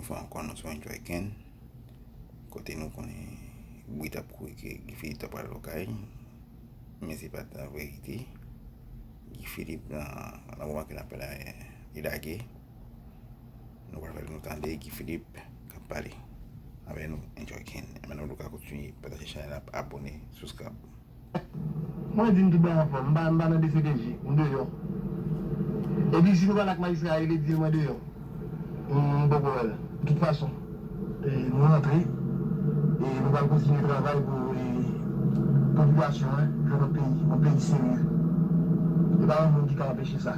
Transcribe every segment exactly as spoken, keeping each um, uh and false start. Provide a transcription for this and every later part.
Fwa ankò, nou sou Enjoy Ken, kote nou konnen bri t ap kouri ke Guy Philippe ta pral Okay, men se pa t laverite. Guy Philippe, nan, nan moman ke n ap pale la, li lage. Nou pral fè nou tande Guy Philippe k ap pale avè nou, Enjoy Ken. Emmanuel Lucas, kontinye pataje chanèl la, abòne, subscribe. Mwen di n tout bagay anfòm, m pa, m pa nan D C P J, m deyò. Epi si nou pale ak majistra a, li di l mwen deyò. M poko wè l. De tout fason, e, nou rantre, e nou pral kontinye travay pou, e, popilasyon an jwenn yon peyi, yon peyi serye. E pa yon moun ki ka anpeche sa.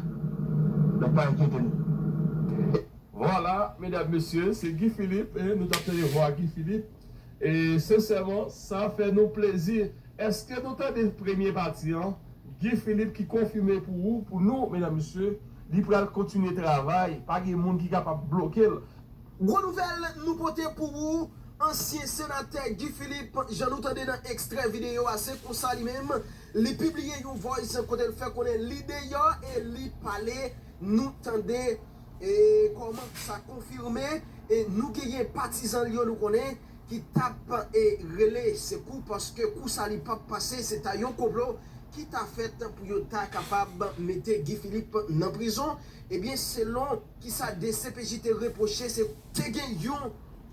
Donk pa enkyete nou. Vwala, medam, mesye, se Guy Philippe, e nou t ap tande vwa Guy Philippe. E sensèman, sa fè nou plezi. Èske nou tande premye pati an? Guy Philippe ki konfime pou ou, pou nou, medam, mesye, li pral kontinye travay. Pa gen moun ki kapab bloke l. Gwo nouvèl nou pote pou ou, ansyen senatè Guy Philippe, jan nou tande nan ekstrè videyo a, se konsa li menm, li pibliye yon voice kote l fè konnen li deyò e li pale, nou tande e kòman sa konfime, e nou genyen patizan l yo nou konnen ki t ap e rele sekou paske kou sa li p ap pase, se ta yon konplo ki ta fèt pou yo ta kapab mete Guy Philippe nan prizon. Ebyen, selon kisa D C P J te repwoche, se te gen yon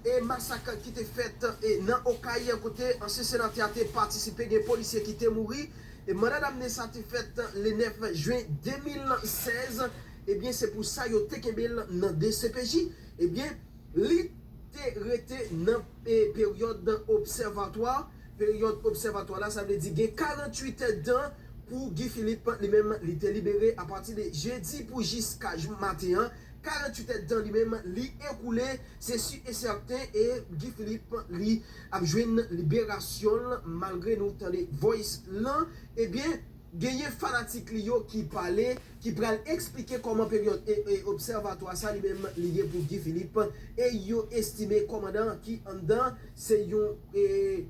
e masak ki te fèt e nan Okay kote ansyen senatè a te patisipe, gen polisye ki te mouri. E manda damne sa te fèt le nèf jen de mil sèz. Ebyen, se pou sa yo te kenbe l nan D C P J. Ebyen, li te rete nan e peryòd obsèvatwa. Peryòd obsèvatwa la, sa vle di gen karanntuit èdtan pou Guy Philippe li menm li te libere apati de jedi pou jiska jou maten an. Karanntuit èdtan li menm li ekoule, se si e sèten, e Guy Philippe li ap jwenn liberasyon l malgre nou tande voice lan. Ebyen, genyen fanatik li yo ki pale, ki pral eksplike kòman peryòd e, e obsèvatwa sa li menm li ye pou Guy Philippe, e yo estime kòmandan ki anndan se yon e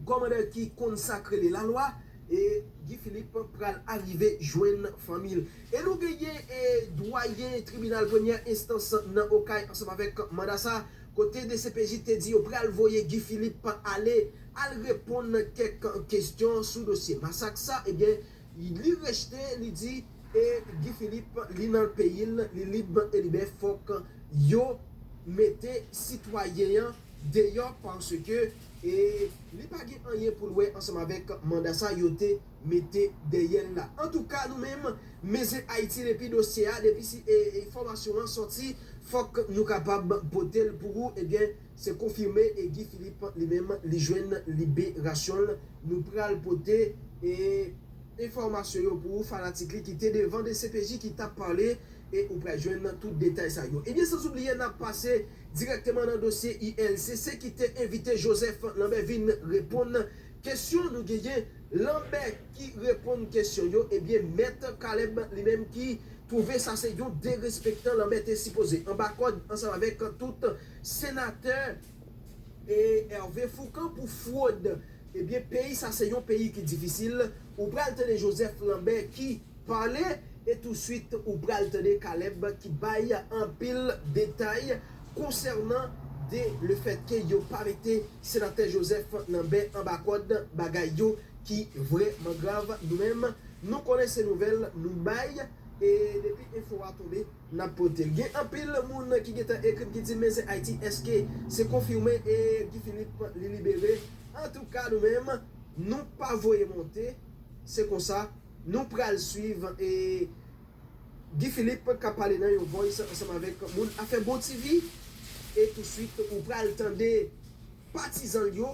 kòmandan ki konn sa k rele lalwa, e Guy Philippe pral arive jwenn fanmi l. E nou genyen e dwayen tribinal premyè enstans nan Okay ansanm avèk manda sa, kote D C P J te di yo pral voye Guy Philippe ale, al reponn kèk kesyon sou dosye masak sa. Ebyen, li rejte, li di e Guy Philippe, li nan peyi l, li lib e libè, fòk yo mete sitwayen an deyò paske e li pa gen anyen pou l wè ansanm avèk manda sa yo te mete dèyè l la. Antouka, nou menm, Mezye Ayiti, depi dosye a, depi si e enfòmasyon an sòti, fòk nou kapab pote l pou ou. Ebyen, se konfime e Guy Philippe li menm li jwenn liberasyon l. Nou pral pote e enfòmasyon yo pou ou, fanatik li ki te devan D C P J ki t ap pale, e ou pral jwenn tout detay sa yo. Ebyen, sanzoubliye n ap pase dirèkteman nan dosye I L C C ki te envite Joseph Lambert vin reponn kesyon. Nou genyen Lambert ki reponn kesyon yo. Ebyen, mèt Caleb li menm ki twouve sa se yon derespektan. Lambert te sipoze anba kòd ansanm avèk tout senatè e Hervé Fourcand pou fwod. Ebyen, peyi sa se yon peyi ki difisil. Ou pral tande Joseph Lambert ki pale, e touswit ou pral tande Caleb ki bay anpil detay konsènan de le fèt ke yo pa mete senatè Joseph Lambert anba kòd, bagay yo ki vrèman grav. Nou menm, nou konnen se nouvèl nou bay, e depi enfo a tonbe, n ap pote l. Gen anpil moun ki gentan ekri m ki di m, Mezye Ayiti, èske se konfime e Guy Philippe li libere? Antouka, nou menm, nou pa voye monte. Se konsa, nou pral swiv e Guy Philippe k ap pale nan yon voice ansanm avèk moun afè Bon T V. E touswit, ou pral tande patizan l yo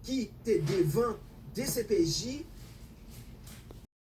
ki te devan D C P J